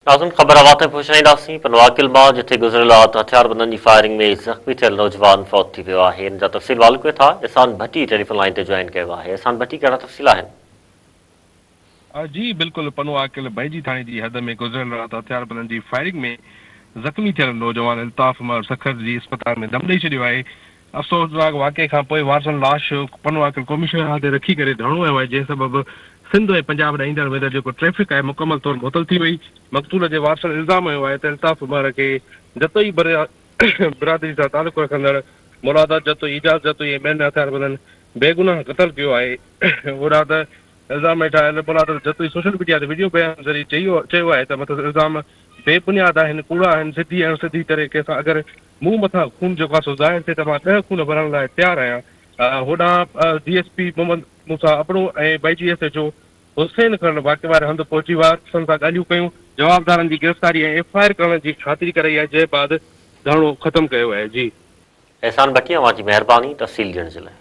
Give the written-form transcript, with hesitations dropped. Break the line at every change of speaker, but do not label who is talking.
ناظرين خبر اوهان تائين پهچائينداسين پنواڪل مان جتي گذريل رات هٿياربندن جي فائرنگ ۾ زخمي ٿيل نوجوان فوت ٿي ويو آهي ان جا تفصيل معلوم ڪيون ٿا احسان ڀٽي ٽيليفون لائين تي جوائن ڪيو آهي احسان ڀٽي ڪهڙا تفصيل آهن.
جي بلڪل پنواڪل بئجي ٿاڻي جي حد ۾ گذريل رات هٿياربندن جي فائرنگ ۾ زخمي ٿيل نوجوان الطاف مهر سکر جي اسپتال ۾ دم ڏئي ڇڏيو آهي افسوسناڪ واقعي کان پوء وارثن لاش پنوعاقل قومي شاهراهه تي رکي ڪري ڌرڻو هنيو آهي جنهن سبب سنڌ ۽ پنجاب ڏانهن ايندڙ ويندڙ جيڪو ٽريفڪ آهي مڪمل طور معطل ٿي وئي. مقتول جي وارثن الزام هنيو آهي ته الطاف مهر کي جتوئي برادري سان تعلق رکندڙ مولاداد جتوئي، اعجاز جتوئي ۽ ٻين هٿياربندن بيگناهه قتل ڪيو آهي. هوڏانهن ته الزام هيٺ آيل مولاداد جتوئي سوشل ميڊيا تي وڊيو بيان ذريعي چيو آهي ته مٿس الزام بي بنياد آهن، ڪوڙا آهن، سڌي اڻ سڌي طريقي سان اگر مون مٿان خون جو ڪاسو ظاهر ٿئي ته مان ڏهه خون ڀرڻ لاء تيار آهيان. هوڏانهن D S P Muhammad Musa Abro ۽ بائيجي S H O Hussain Kharal واقعي واري هنڌ پهچي وارثن سان ڳالهيون ڪيون، جوابدارن جي گرفتاري ۽ ايف I R ڪرڻ جي خاطري ڪرائي آهي، جنهن بعد ڌرڻو ختم ڪيو ويو آهي. جي.
احسان ڀٽي اوهان جي مهرباني تفصيل ڏيڻ جي لاء.